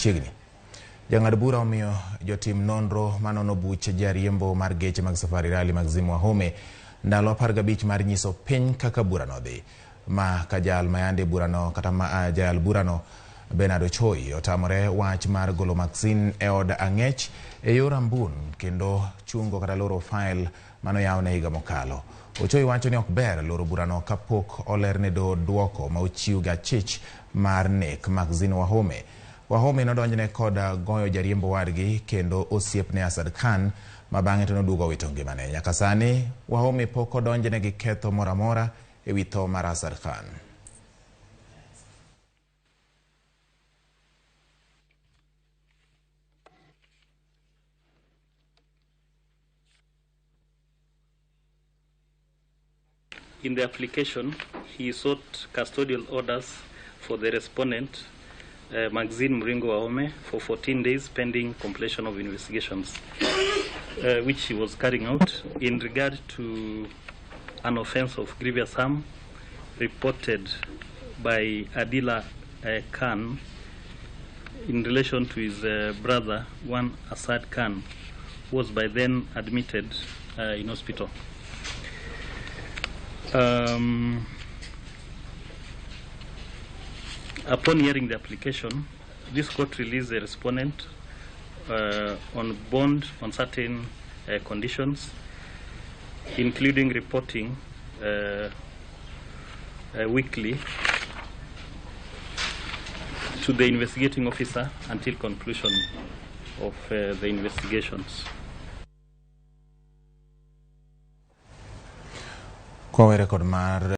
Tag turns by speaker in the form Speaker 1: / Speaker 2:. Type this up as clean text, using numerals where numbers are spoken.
Speaker 1: machiegni. Jang'ad bura omiyo jotim nonro manono buch jariembo mar geche mag Safari Rally Maxim Wahome ndalo 15 mar nyiso piny kaka burano dhi. Ma ka jal mayande burano kata ma jayal burano Bernard Ochoi otamore wach mar golo Maxine e od ang'ech e yor ambun kendo chungo kata loro fail manoyawne higa mokalo. Ochoi wacho ni ok ber loro burano kapok olerne doho duoko ma ochiw gi achich mar nek Maxine Wahome. Wahome nodonjne kod goyo jariembo wadgi kendo osiepne Asad Khan ma bang'e to noduogo owito ngimane. Nyaka sani Wahome pok odonjne gi ketho moro amora e wi tho mar Asad Khan.
Speaker 2: In the application, he sought custodial orders for the respondent, Maxine Muringo Wahome, for 14 days pending completion of investigations, which he was carrying out in regard to an offense of grievous harm reported by Adila Khan in relation to his brother, one Asad Khan, who was by then admitted in hospital. Upon hearing the application, this court released the respondent on bond on certain conditions, including reporting weekly to the investigating officer until conclusion of the investigations.
Speaker 1: Kwa were kod mar